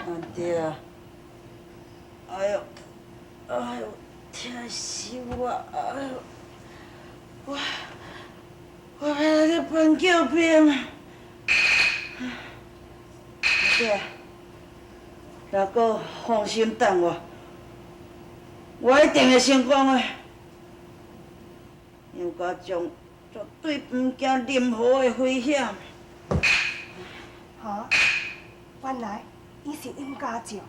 阿爹啊！哎呦，哎呦，疼死我！哎呦，我我欲来去搬救兵。阿爹，若阁放心等我，我一定会成功的。杨家将绝对毋惊任何的危险。哈？原来伊是杨家将。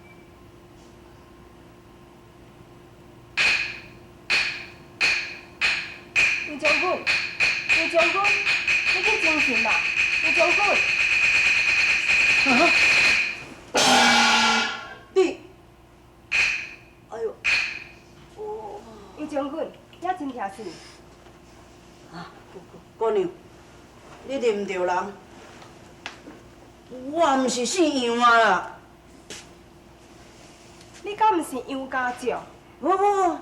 杨将军，杨将军，你去精神啦！杨将军。啊！你，哎呦，哦。杨将军，也真疼是？啊，姑娘，你认毋著人，我毋是姓杨啊啦。你敢毋是杨家将？无无无，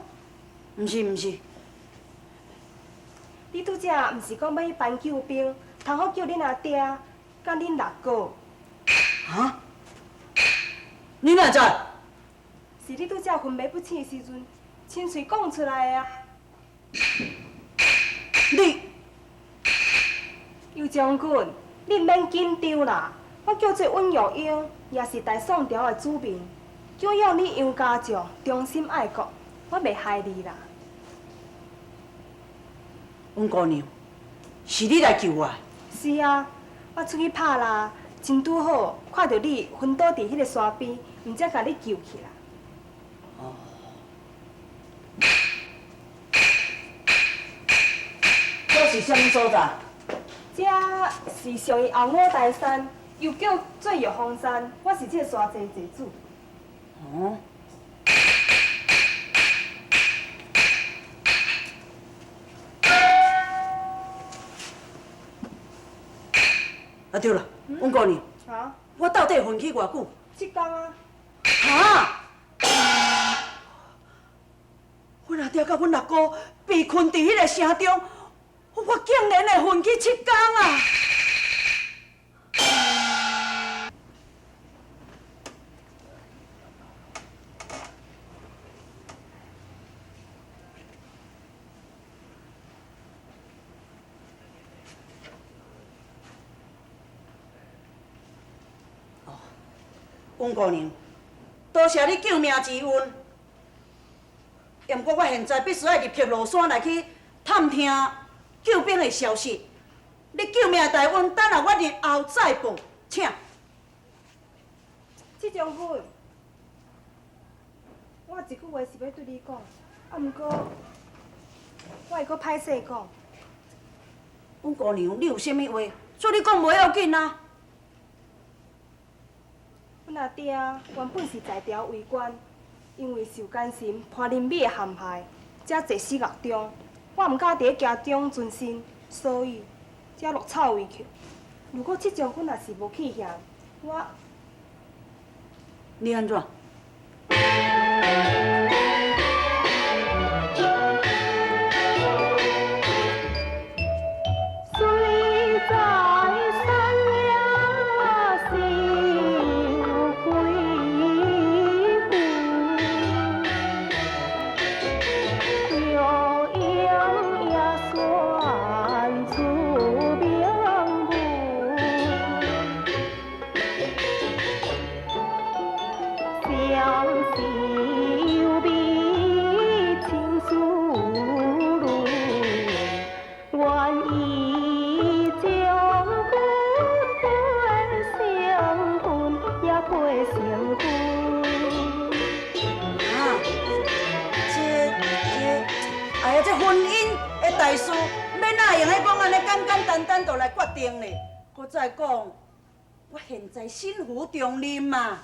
毋是毋是。你拄则毋是讲欲去搬救兵，通好叫恁阿爹佮恁六哥？哈？你哪知？是你拄则昏迷不醒的时阵，亲喙讲出来的啊！你，尤将军，你毋免紧张啦。我叫做温玉英，也是大宋朝的子民，敬仰你杨家将忠心爱国，我袂害你啦。温姑娘，是你来救我的？是啊，我出去拍獵，真拄好看著你昏倒佇彼个山边，毋才共你救起來。哦。這是啥物所在？這是屬於後五台山，又叫做玉峰山。我是這个山寨寨主。哦。啊對啦，温姑娘，我到底昏去偌久？七工啊。哈？阮阿爹佮阮阿哥被困佇彼个城中，我竟然會昏去七工啊！哦，温姑娘，多謝你救命之恩。毋過我現在必須愛立刻落山來去探聽救兵的消息。你救命大恩，等下我日後再報，請。七將軍，我有一句話是欲對你講，啊，毋過我會閣歹勢講。阮姑娘，你有啥物話，做你講袂要緊啊。阮阿爹原本是在朝為官，因為受奸臣潘仁美的陷害，才坐死獄中。我毋敢佇咧家中存身，所以才落草為寇。如果七將軍若是無去嫌，我…… 你按怎？雖在山野受鬼苦，婚姻的大事，欲哪会用得讲按呢简简单单就来决定咧？閣再讲，我現在身負重任嘛。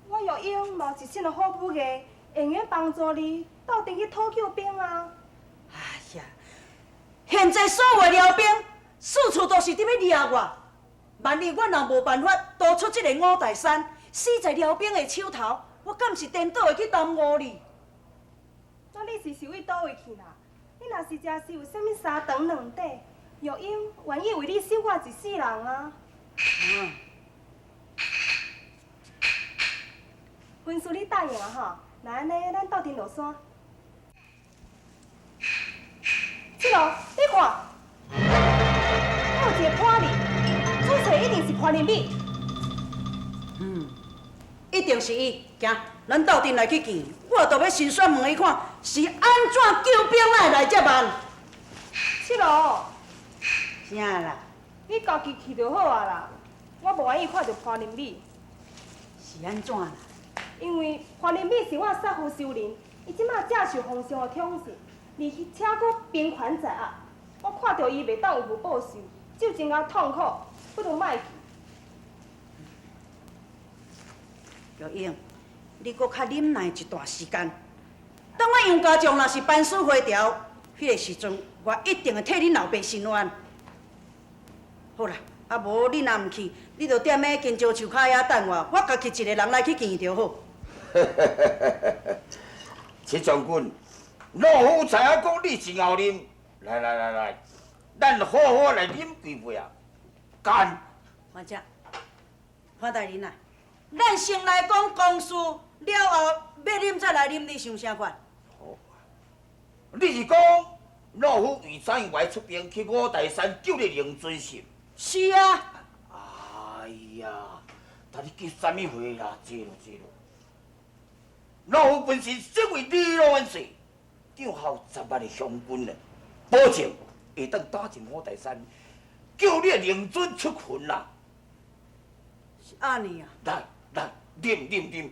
我玉英嘛有一身的好武藝，會用得幫助你鬥陣去討救兵啊！哎呀，現在所有的遼兵四處都是佇欲掠我，萬一我若無辦法逃出這个五台山，死在遼兵的手頭，我敢是顛倒會去耽誤你？那你是屬於佗位去啦？你若是真是有啥物三長兩短，玉英願意為你守我一世人啊！婚事你答應啊吼？若按呢，咱鬥陣落山。七郎，你看，彼有一个破字，主冊一定是潘林美。嗯，一定是伊。行，咱鬥陣來去見。我著欲親手問伊看，是按怎救兵會來遮慢？七郎，啥啦？你家己去就好啊啦。我無願意看著潘林美。是按怎啦？因為潘林美是我殺父仇人，伊這馬正受皇上的寵幸，而且閣兵權在握。我看著伊袂當有負報仇，就真𠢕痛苦，不如莫去。玉英，你閣較忍耐一段時間，等我楊家將若是班師回朝，彼个時陣，我一定會替恁老爸伸冤。好啦，啊無你若毋去，你就踮咧香蕉樹跤遐等我，我家己一个人來去見就好。七將軍，老夫知影講你真𠢕啉，來來來來，咱好好來啉幾杯啊！乾！潘姐，潘大人啊，咱先來講公事，了後欲啉再來啉，你想啥法？好，你是講老夫為怎樣愛出兵去五台山救你靈尊是？是啊。哎呀，但你急啥物火啦？這咯這咯。老夫本身身為李老萬歲，帳後10萬的鄉軍呢，保證會當打進五台山，救你的靈尊出群啦。是按呢啊？來來，啉啉啉，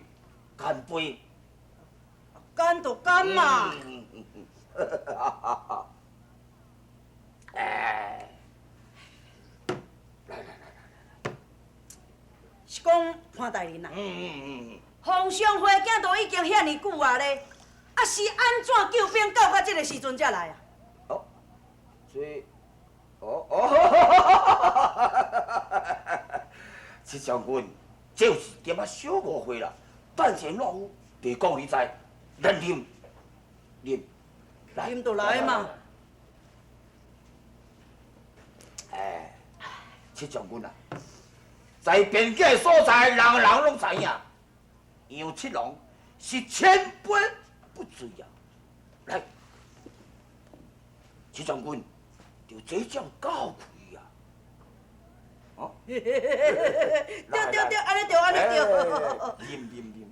乾杯！乾就乾嘛。哎，來來來來來，是講潘大人啊。皇上回京都已經遐爾久啊咧，啊是按怎救兵到這个時陣才來啊？哦，這，哦哦，七將軍，這有一點仔小誤會啦。等下老夫就講你知，咱啉，啉，啉就來嘛。哎，七將軍啊，在邊境的所在，人人攏知影。楊七郎是千杯不醉啊！來，七將軍，就這種教氣啊！哦，對對對，按呢對，按呢對。啉啉啉。